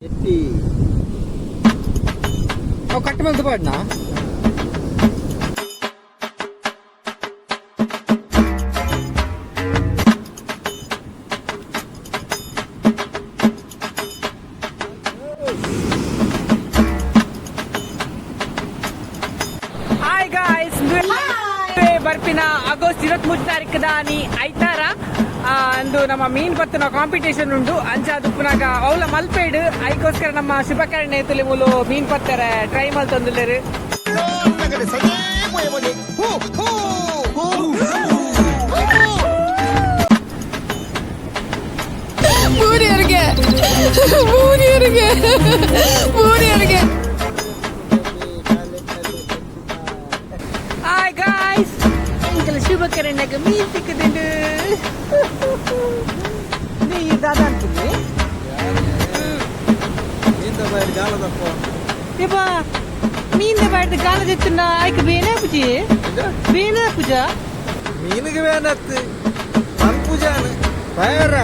ಎಟ್ಟಿ ಅವು ಕಟ್ ಮಲ್ತು ಪಾಡ್ನಾ. Hi guys, ಬರ್ಪಿನ ಆಗಸ್ಟ್ 23 ತಾರೀಕು ದಾನಿ ಐತಾರ ಅಂದು ನಮ್ಮ ಮೀನ್ ಪತ್ತುನ ಕಾಂಪಿಟೇಷನ್ ಉಂಡು. ಅಂಚ ದುಪ್ಪುನಾಗ ಅವಲ ಮಲ್ಪೇಡು ಐಕೋಸ್ಕರ ನಮ್ಮ ಶುಭಕರಣೆ ತುಲಿ ಮೂಲು ಮೀನ್ ಪತ್ತರ ಟ್ರೈ ಮಲ್ತೊಂದುಲ್ಲೆರ್. ಮೂರಿಯರಿಗೆ ಮೂರಿಯರಿಗೆ ಮೂರಿಯರಿಗೆ. ಹಾಯ್ ಗಾಯ್ಸ್, ಎಂಕಲ ಶುಭಕರಣೆಗೆ ಮೀನ್ ಸಿಕ್ಕುದುಂಡು. ನೀ ದಾದ ಅಂತೀನಿ. ಮೀನ್ ಬಾಯಿ ಗಾಲದಪ್ಪ. ಇಪ್ಪ ಮೀನ್ ಬಾಯ್ದ ಗಾಲ ದೆತ್ತುನ ಐಕ್ ಬೇನೆ ಪೂಜೆ ಬೇನೆ ಪೂಜಾ. ಮೀನಿಗೆ ಬೇನತ್ತು ಪಂಪುಜಾನು ಬಯರ.